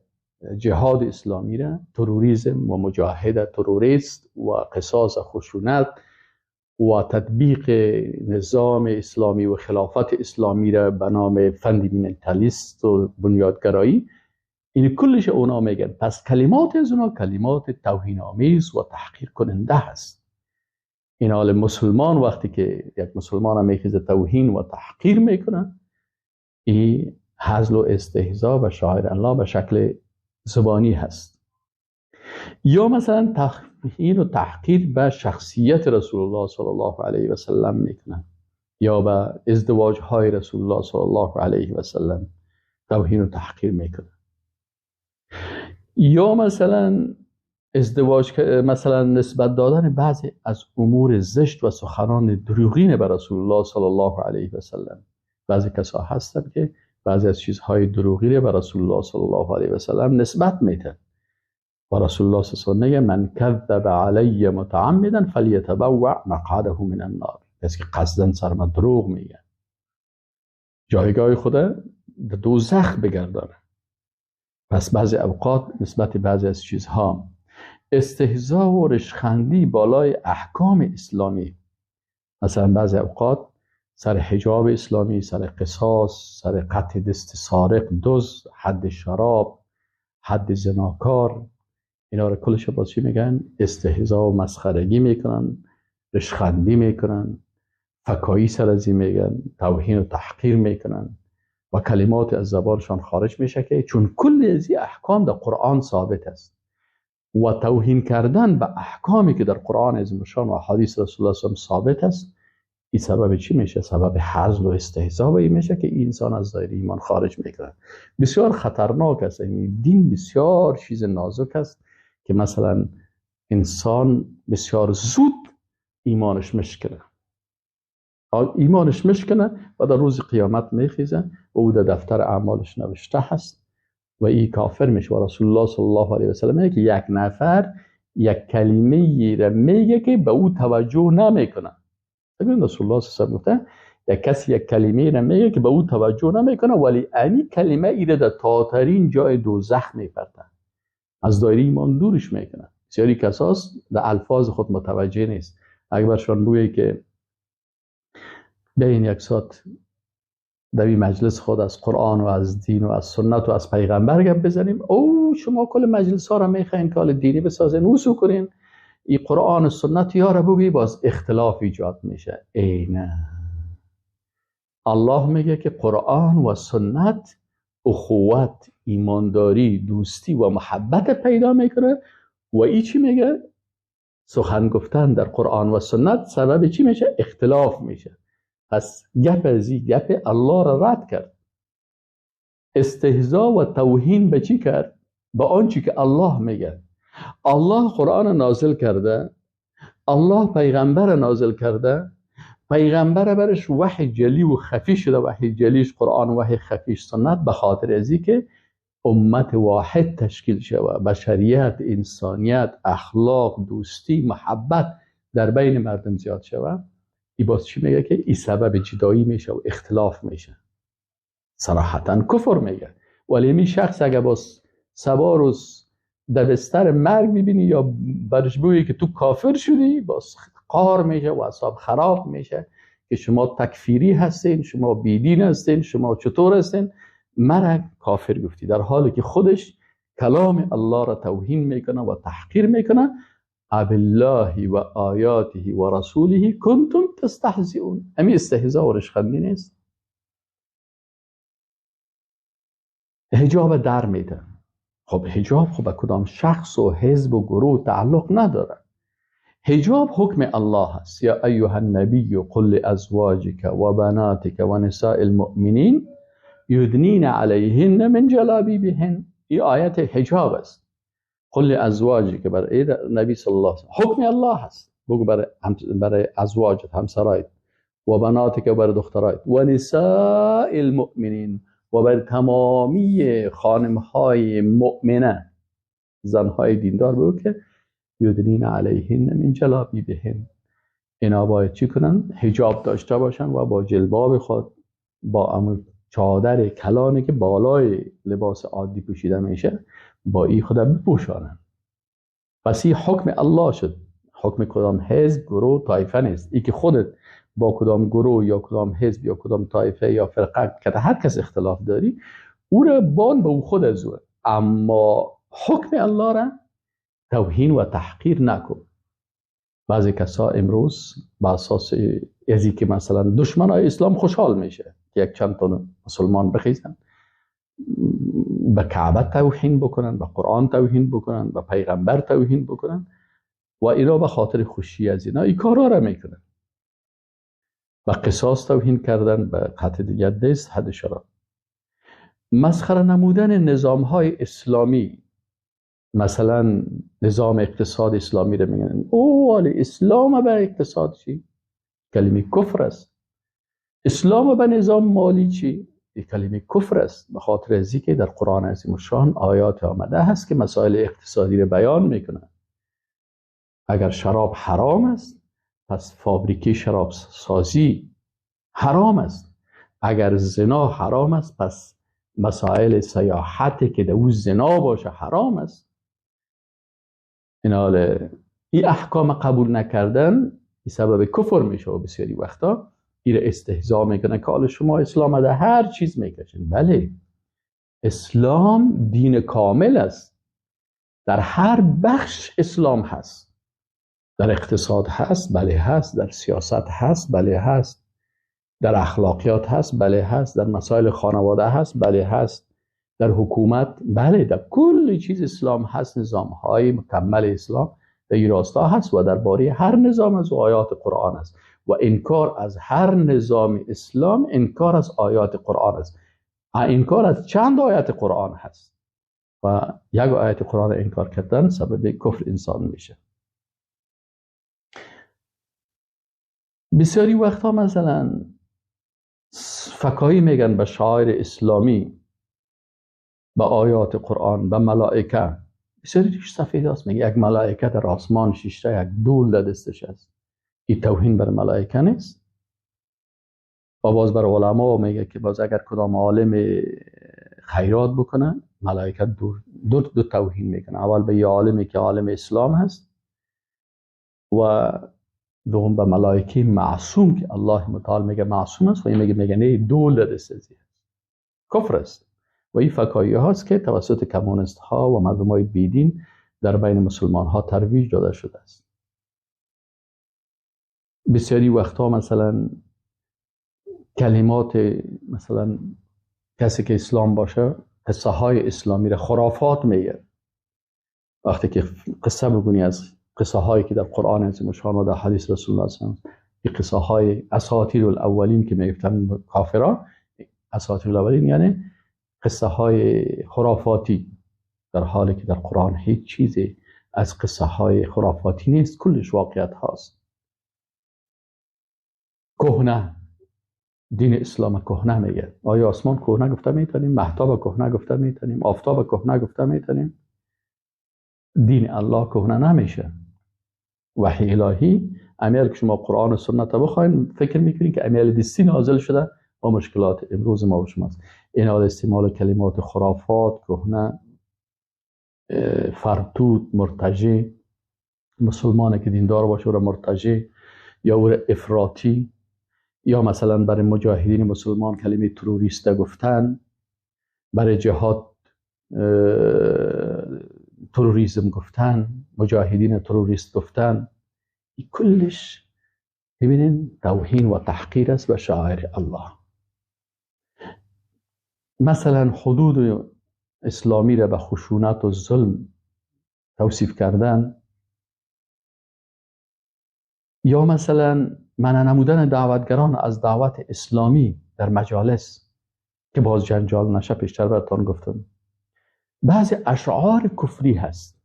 جهاد اسلامی را تروریسم و مجاهده تروریست و قصاص خشونت و تطبیق نظام اسلامی و خلافت اسلامی را به نام فاندامنتالیست و بنیادگرایی، این کلش اونا میگن. پس کلمات از اونا کلمات توهین آمیز و تحقیر کننده هست. این حال مسلمان وقتی که یک مسلمان هم میخیزه توهین و تحقیر میکنه، این هزل و استهزا و شعائر الله به شکل زبانی هست. یا مثلا توهین و تحقیر به شخصیت رسول الله صلی الله علیه و سلم میکنن، یا به ازدواج های رسول الله صلی الله علیه و سلم توهین و تحقیر میکنن، یا مثلا ازدواج، مثلا نسبت دادن بعضی از امور زشت و سخنان دروغین به رسول الله صلی الله علیه و سلم. بعضی کسا هستند که بعضی از چیزهای دروغی به رسول الله صلی الله علیه و سلم نسبت میتن و رسول الله صلی الله علیه و سلم میگه من کذب علی متعمدا فلیتبوأ مقعده من النار. کسی که قصداً سر ما دروغ میگه جایگاه خود در دوزخ بگردانه. پس بعضی اوقات نسبت بعضی از چیزها استهزا و رشخندی بالای احکام اسلامی، مثلا بعضی اوقات سر حجاب اسلامی، سر قصاص، سر قطع دست سارق، دزد، حد شراب، حد زناکار، اینا رو کلش باز چی میگن؟ استهزا و مسخرگی میکنن، رشخندی میکنن، فکایی سر از این میگن، توهین و تحقیر میکنن و کلمات از زبانشان خارج میشه که چون کل از این احکام در قرآن ثابت است و توهین کردن به احکامی که در قرآن عظیم الشان و احادیث رسول الله صلی الله علیه و ثابت است، این سبب چی میشه؟ سبب هزل و استهزا و این میشه که انسان از دایره ایمان خارج میکنه. بسیار خطرناک است. این دین بسیار چیز نازک است که مثلا انسان بسیار زود ایمانش مشکنه، ایمانش مشکنه و در روز قیامت میخیزه و او در دفتر اعمالش نوشته هست و این کافر میشه. و رسول الله صلی الله علیه و سلم میگه که یک نفر یک کلمه را میگه که به او توجه نمیکنه. ببین رسول الله صلی الله علیه و سلم گفته یک کسی یک کلمه را میگه که به او توجه نمیکنه، ولی این کلمه ایره در تاترین جای دوزخ میپرته، از دایره ایمان دورش میکنه. بسیاری کساس در الفاظ خود متوجه نیست. اگر برشان بگویی که بین یک ساعت در این مجلس خود از قرآن و از دین و از سنت و از پیغمبر گپ بزنیم، او شما کل مجلس ها را میخواین که حال دینی بسازین، وصول کنین، این قرآن و سنت یاره بگویی باز اختلاف ایجاد میشه. ای نه، الله میگه که قرآن و سنت اخوت، ایمانداری، دوستی و محبت پیدا میکنه. و ای چی میگه؟ سخن گفتن در قرآن و سنت سبب چی میشه؟ اختلاف میشه. پس گپ ازی گپ الله را رد کرد، استهزا و توهین به چی کرد؟ به آنچه که الله میگه. الله قرآن نازل کرده، الله پیغمبر نازل کرده، پیغمبر برش وحی جلی و خفی شده، وحی جلیش قرآن، وحی خفیش سنت، به خاطر ازی که امت واحد تشکیل شود، بشریت، انسانیت، اخلاق، دوستی، محبت در بین مردم زیاد شود. ای باز چی میگه؟ که ای سبب جدایی میشه و اختلاف میشه. صراحتا کفر میگه. ولی می شخص اگه باز سبا روز در بستر مرگ میبینی یا برش بگویی که تو کافر شدی، باز قار میشه و اعصاب خراب میشه که شما تکفیری هستین، شما بیدین هستین، شما چطور هستین، مرا کافر گفتی، در حالی که خودش کلام الله را توهین میکنه و تحقیر میکنه. ابالله و آیاته و رسوله کنتم تستهزئون. امی استهزاء و رشخندی نیست. حجاب در میده. خب حجاب خب به کدام شخص و حزب و گروه تعلق نداره. حجاب حکم الله است. یا ایها النبی قل لازواجک و بناتک و نساء المؤمنین یدنین علیهن من جلابیبهن. این آیت حجاب است. قل لازواجک، برای نبی صلی الله علیه و حکم الله است. بگو برای ازواجت، همسرایت، و بناتک، برای دخترایت، و نساء المؤمنین، و بر تمامی خانمهای مؤمنه، زنهای دیندار، بگو که یدنین علیهن من جلابیبهن. اینا باید چی کنن؟ حجاب داشته باشن و با جلباب خود، با چادر کلانی که بالای لباس عادی پوشیده میشه، با این خود بپوشانن. پس این حکم الله شد، حکم کدام حزب، گروه، طایفه نیست. ای که خودت با کدام گروه یا کدام حزب یا کدام طایفه یا فرقه که هر کس اختلاف داری، او را بان به او خود از او، اما حکم الله را توهین و تحقیر نکن. بعضی کسا امروز به اساس ازی که مثلا دشمن های اسلام خوشحال میشه که یک چند تا مسلمان بخیزن به کعبه توهین بکنن، به قرآن توهین بکنن، به پیغمبر توهین بکنن و اینا به خاطر خوشی از اینا این کارا را میکنن. به قصاص توهین کردن، به قطع ید دست، حد شراب، مسخره نمودن نظام های اسلامی، مثلا نظام اقتصاد اسلامی رو میگن او ولی اسلام به اقتصاد چی؟ کلمه کفر است. اسلام به نظام مالی چی؟ این کلمه کفر است. به خاطر ازی که در قرآن عظیم الشان آیات آمده هست که مسائل اقتصادی رو بیان میکنه. اگر شراب حرام است، پس فابریکه شراب سازی حرام است. اگر زنا حرام است، پس مسائل سیاحتی که در او زنا باشه حرام است. این احکام قبول نکردن این سبب کفر میشه و بسیاری وقتا این استهزا میکنه که حالا شما اسلام در هر چیز میکشین. بله، اسلام دین کامل است، در هر بخش اسلام هست. در اقتصاد هست، بله هست، در سیاست هست، بله هست، در اخلاقیات هست، بله هست، در مسائل خانواده هست، بله هست، در حکومت، بله، در کل چیز اسلام هست. نظام های مکمل اسلام در این راستا هست و درباره هر نظام از آیات قرآن است و انکار از هر نظام اسلام انکار از آیات قرآن است. انکار از چند آیات قرآن هست و یک آیت قرآن انکار کردن سبب کفر انسان میشه. بسیاری وقتها مثلا فکایی میگن به شاعر اسلامی، به آیات قرآن، به ملائکه. بسیاری ریش سفید هست، میگه یک ملائکه در آسمان شیشته، یک دول در دستش است. این توهین بر ملائکه نیست. و باز بر علما میگه که باز اگر کدام عالم خیرات بکنه، ملائکه دو توهین میکنه. اول به یه عالمی که عالم اسلام هست و دوم به ملائکه معصوم که الله متعال میگه معصوم است و این میگه نه دول در دست است، کفر است. و این فکایی هاست که توسط کمونیست ها و مردم های بیدین در بین مسلمان ها ترویج داده شده است. بسیاری وقتها مثلا کلمات، مثلا کسی که اسلام باشه قصه های اسلامی را خرافات میگه. وقتی که قصه بگونی از قصه هایی که در قرآن عظیم الشان و در حدیث رسول الله صلی الله علیه و آله، قصه های اساطیر الاولین که میگفتن کافرا، اساطیر الاولین یعنی قصه های خرافاتی، در حالی که در قرآن هیچ چیزی از قصه های خرافاتی نیست، کلش واقعیت هاست. کهنه، دین اسلام کهنه میگه. آیا آسمان کهنه گفته میتونیم؟ مهتاب کهنه گفته میتونیم؟ آفتاب کهنه گفته میتونیم؟ دین الله کهنه نمیشه. وحی الهی امیال که شما قرآن و سنت بخواین فکر میکنین که امیال دستی نازل شده با مشکلات امروز ما و شماست. این حال استعمال کلمات خرافات، کهنه، فرتوت، مرتجع، مسلمانه که دیندار باشه او مرتجع یا او افراطی، یا مثلا برای مجاهدین مسلمان کلمه تروریست گفتن، برای جهاد تروریسم گفتن، مجاهدین تروریست گفتن، این کلش ببینین توهین و تحقیر است به شعائر الله. مثلا حدود اسلامی را به خشونت و ظلم توصیف کردن، یا مثلا منع نمودن دعوتگران از دعوت اسلامی در مجالس که باز جنجال نشه، پیشتر براتان گفتم. بعضی اشعار کفری هست،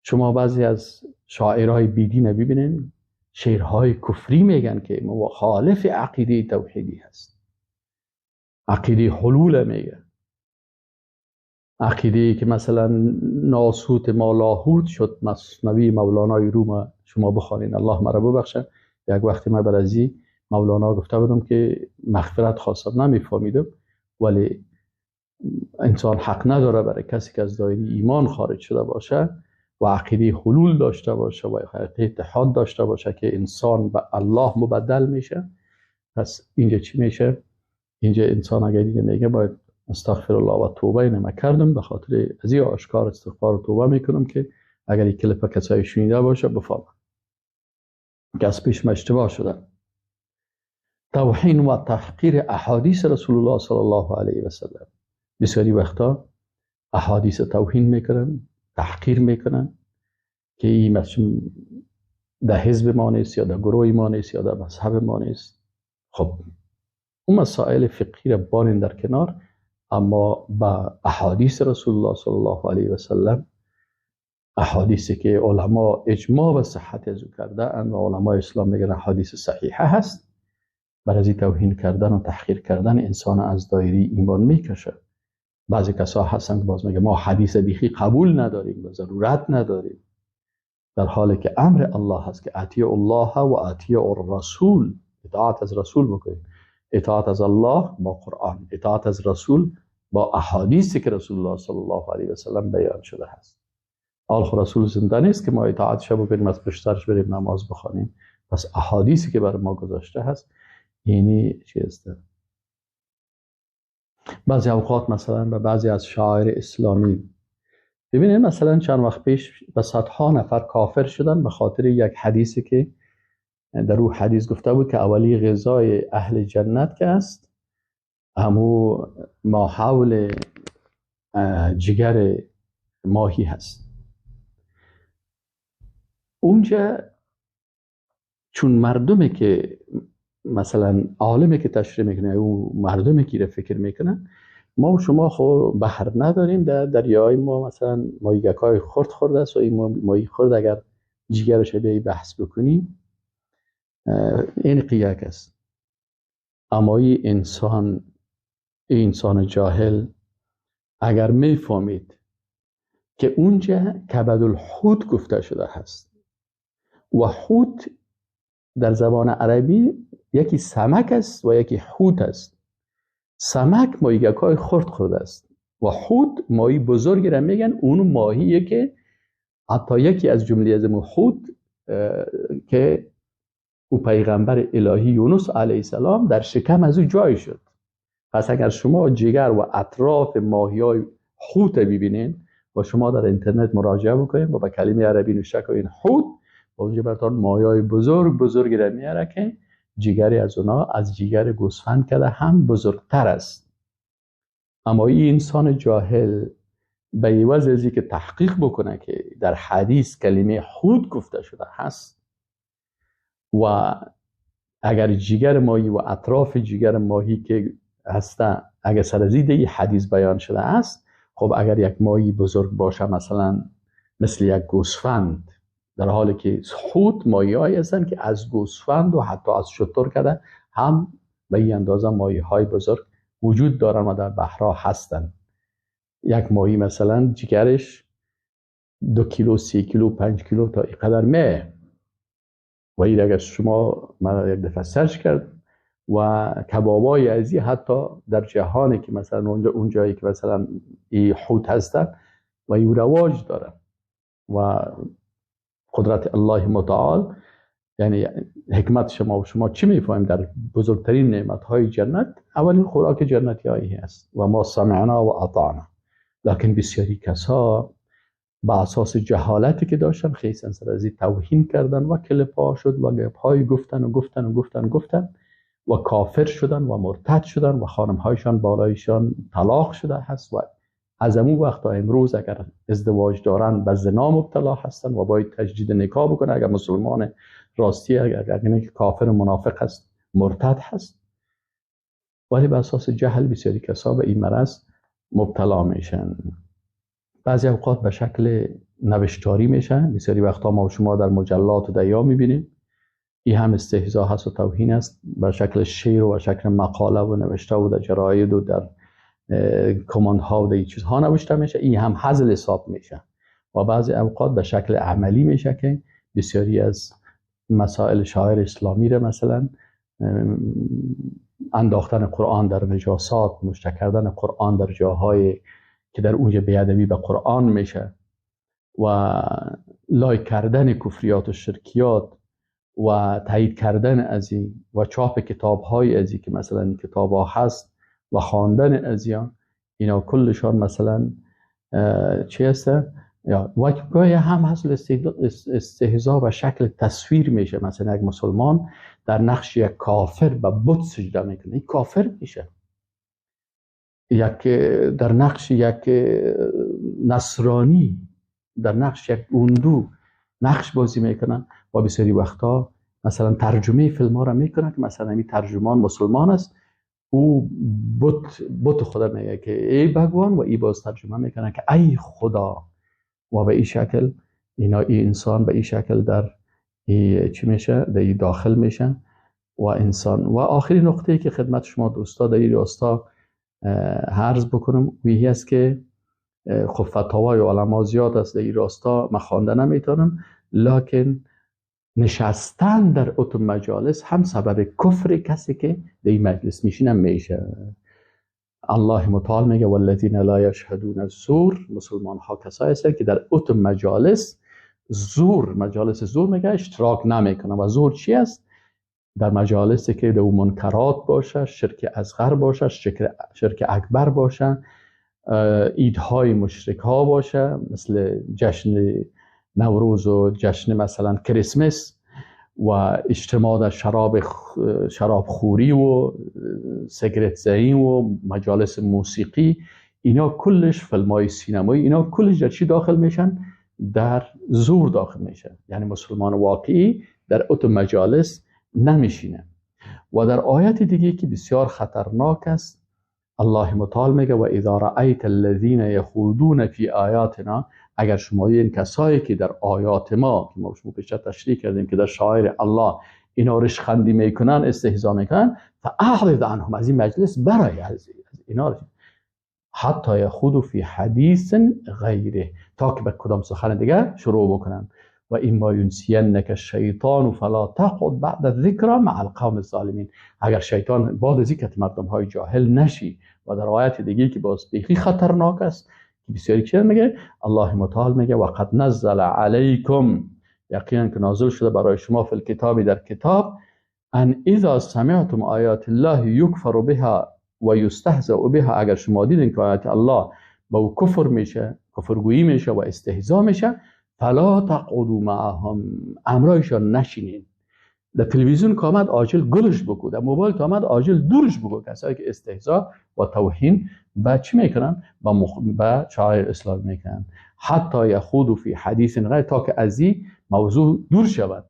شما بعضی از شاعرهای بیدین ببینین شعرهای کفری میگن که مخالف عقیده توحیدی هست، عقیده حلول میگه، عقیده که مثلا ناسوت ما لاهوت شد، مثنوی مولانای روم شما بخوانین، الله مرا ببخشه. یک وقتی من برازی مولانا گفته بودم که مغفرت خواستم، نمیفهمیدم، ولی انسان حق نداره برای کسی که از دایره ایمان خارج شده باشه و عقیده حلول داشته باشه و عقیده اتحاد داشته باشه که انسان به الله مبدل میشه. پس اینجا چی میشه؟ اینجا انسان اگر دیده میگه باید استغفر الله و توبه، اینو کردم به خاطر از این آشکار استغفار و توبه میکنم که اگر این کلپ کسایی شنیده باشه بفهمن که از پیش اشتباه شدن. توهین و تحقیر احادیث رسول الله صلی الله علیه و سلم، بسیاری وقتا احادیث توهین میکنن، تحقیر میکنن که این مثلا در حزب ما نیست یا در گروه ما نیست یا در مذهب ما نیست. خب اون مسائل فقهی را بانین در کنار، اما با احادیث رسول الله صلی الله علیه و سلم، احادیثی که علما اجماع و صحت از او کرده اند و علما اسلام میگن احادیث صحیحه هست، بر از توهین کردن و تحقیر کردن انسان از دایره ایمان میکشه. بعضی کسا هستن که باز میگه ما حدیث بیخی قبول نداریم و ضرورت نداریم، در حالی که امر الله هست که اطیع الله و اطیع الرسول، اطاعت از رسول بکنید، اطاعت از الله با قرآن، اطاعت از رسول با احادیثی که رسول الله صلی الله علیه و سلم بیان شده هست. آل رسول زنده نیست که ما اطاعتش بکنیم از پشترش بریم نماز بخوانیم. پس احادیثی که بر ما گذاشته هست یعنی چی است؟ بعضی اوقات مثلا به بعضی از شاعر اسلامی ببینید، مثلا چند وقت پیش به صدها نفر کافر شدن به خاطر یک حدیثی که در او حدیث گفته بود که اولی غذای اهل جنت که است همو ما حول جگر ماهی هست. اونجا چون مردمی که مثلا عالمی که تشریح میکنه او مردمی که فکر میکنن، ما و شما خب بحر نداریم، در دریای ما مثلا ماهیگک های خرد خورده است و این ماهی خرد اگر جگرش بیای بحث بکنیم این قیاک است. اما این انسان جاهل اگر میفهمید که اونجا کبد الحوت گفته شده هست و حوت در زبان عربی یکی سمک است و یکی حوت است. سمک ماهیگک های خرد خورده است و حوت ماهی بزرگی را میگن، اون ماهیه که حتی یکی از جمله از حوت که او پیغمبر الهی یونس علیه السلام در شکم از او جای شد. پس اگر شما جگر و اطراف ماهی های حوت ببینین و شما در اینترنت مراجعه بکنین و با کلمه عربی نوشته کنین حوت، و اونجا براتون مایای بزرگ بزرگی را میاره که جیگری از اونا از جیگر گوسفند کرده هم بزرگتر است. اما این انسان جاهل به عوض از که تحقیق بکنه که در حدیث کلمه حوت گفته شده هست و اگر جیگر ماهی و اطراف جیگر ماهی که هسته اگر سر از این حدیث بیان شده است، خب اگر یک ماهی بزرگ باشه مثلا مثل یک گوسفند، در حالی که حوت ماهی هایی هستند که از گوسفند و حتی از شتر کرده هم به این اندازه ماهی های بزرگ وجود دارن و در بحرها هستند. یک ماهی مثلا جگرش 2 کیلو، 3 کیلو، 5 کیلو تا اینقدر مه. و این اگر شما من یک دفعه search کرد و کبابای ازی حتی در جهانی که مثلا اونجایی که مثلا این حوت هستن و این رواج داره و قدرت الله متعال، یعنی حکمت شما و شما چی میفهمیم در بزرگترین نعمت های جنت، اولین خوراک جنتی هایی هست و ما سمعنا و اطعنا. لکن بسیاری کسا با اساس جهالتی که داشتن خیلی سر از این توهین کردن و کلپا شد و گپ‌های گفتن و گفتن و گفتن و گفتن و کافر شدن و مرتد شدن و خانمهایشان بالایشان طلاق شده هست و از امو وقت تا امروز اگر ازدواج دارن به زنا مبتلا هستن و باید تجدید نکاح بکنن اگر مسلمان راستی، اگر که کافر و منافق هست، مرتد هست. ولی به اساس جهل بسیاری کسا به این مرض مبتلا میشن. بعضی اوقات به شکل نوشتاری میشن، بسیاری وقتا ما و شما در مجلات و دیا میبینیم این هم استهزا هست و توهین است به شکل شعر و به شکل مقاله و نوشته و در جراید و در کماند ها و در چیزها نوشته میشه، این هم هزل حساب میشه. و بعضی اوقات به شکل عملی میشه که بسیاری از مسائل شاعر اسلامی را مثلا انداختن قرآن در نجاسات، نوشته کردن قرآن در جاهای که در اونجا بی‌ادبی به قرآن میشه و لایک کردن کفریات و شرکیات و تایید کردن از این و چاپ کتاب‌های از این که مثلا این کتاب‌ها هست و خواندن از این، اینا کلشان مثلا چی هست؟ یا و گاهی هم هست استهزا و شکل تصویر میشه. مثلا یک مسلمان در نقش یک کافر به بت سجده میکنه، این کافر میشه. یک در نقش یک نصرانی، در نقش یک اندو نقش بازی میکنن و بسیاری وقتا مثلا ترجمه فیلم ها را میکنن که مثلا این ترجمان مسلمان است، او بت خدا میگه که ای بگوان و ای باز ترجمه میکنه که ای خدا، و به این شکل اینا ای انسان به این شکل در ای چی میشه، در ای داخل میشه و انسان. و آخرین نقطه‌ای که خدمت شما دوستا در این راستا عرض بکنم وی است که خب فتاوای علما زیاد است در این راستا، من خوانده نمیتونم، لکن نشستن در اتو مجالس هم سبب کفر کسی که در این مجلس میشینه میشه. الله متعال میگه والذین لا یشهدون الزور، مسلمان ها کسایی هستند که در اتو مجالس زور، مجالس زور میگه اشتراک نمیکنن. و زور چی است؟ در مجالسی که در منکرات باشه، شرک اصغر باشه، شرک اکبر باشه، عیدهای مشرک ها باشه مثل جشن نوروز و جشن مثلا کریسمس و اجتماع در شراب خوری و سیگرت زنی و مجالس موسیقی، اینا کلش فیلم‌های سینمایی، اینا کلش در چی داخل میشن؟ در زور داخل میشن. یعنی مسلمان واقعی در اتو مجالس نمیشینه. و در آیت دیگه که بسیار خطرناک است، الله متعال میگه و اذا رأیت الذین یخوضون فی آیاتنا، اگر شما این کسایی که در آیات ما که ما شما پیش تشریح کردیم که در شاعر الله اینا رشخندی میکنن، استهزا میکنن، فاعرض عنهم، از این مجلس برای از اینا، حتی یخوضوا فی حدیث غیره، تا که به کدام سخن دیگه شروع بکنن. و اما ینسینک الشیطان فلا تقعد بعد الذکر مع القوم الظالمین، اگر شیطان بعد از اینکه مردم های جاهل نشی. و در آیت دیگه که باز بیخی خطرناک است که بسیاری چیز میگه، الله متعال میگه وقد نزل علیکم، یقینا که نازل شده برای شما فی الکتاب، در کتاب، ان اذا سمعتم آیات الله یکفر بها و یستهزأ بها، اگر شما دیدین که آیات الله با او کفر میشه، کفرگویی میشه و استهزا میشه، فلا تقعدوا معهم، امرایشان نشینین. در تلویزیون که آمد عاجل گلش بکو، در موبایل که آمد عاجل دورش بکو. کسایی که استهزاء و توهین با چی میکنن؟ با شعائر اسلام میکنن. حتی یخوضوا فی حدیث غیر، تا که از این موضوع دور شود.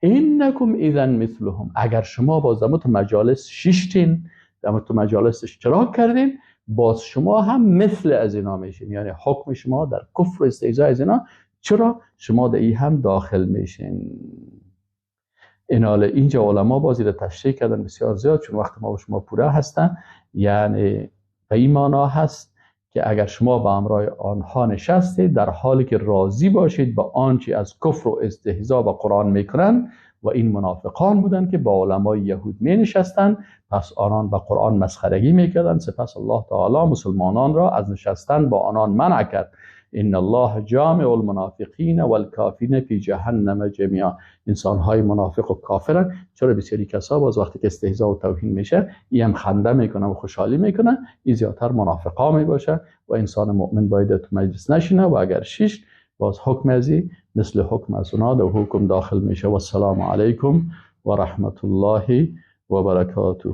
انکم اذا مثلهم، اگر شما باز در مجالس شیشتین، در مجالس اشتراک کردین، باز شما هم مثل از اینا میشین، یعنی حکم شما در کفر استهزاء از اینا، چرا شما در این هم داخل میشین. ایناله اینجا علما بازی را تشریح کردن بسیار زیاد، چون وقت ما و شما پوره هستن. یعنی به این معنا هست که اگر شما با همراه آنها نشستید در حالی که راضی باشید با آنچه از کفر و استهزاء با قرآن میکنن، و این منافقان بودند که با علمای یهود می نشستند، پس آنان با قرآن مسخرگی میکردند. سپس الله تعالی مسلمانان را از نشستن با آنان منع کرد. ان الله جامع المنافقین والکافرین فی جهنم جمیعا. انسان های منافق و کافرن. چرا بسیاری کسا باز وقتی که استهزاء و توهین میشه این هم خنده میکنه و خوشحالی میکنه، این زیادتر منافقا میباشه و انسان مؤمن باید تو مجلس نشینه و اگر شیش باز حکم ازی مثل حکم از اونا در حکم داخل میشه. و السلام علیکم و رحمت الله و برکاته.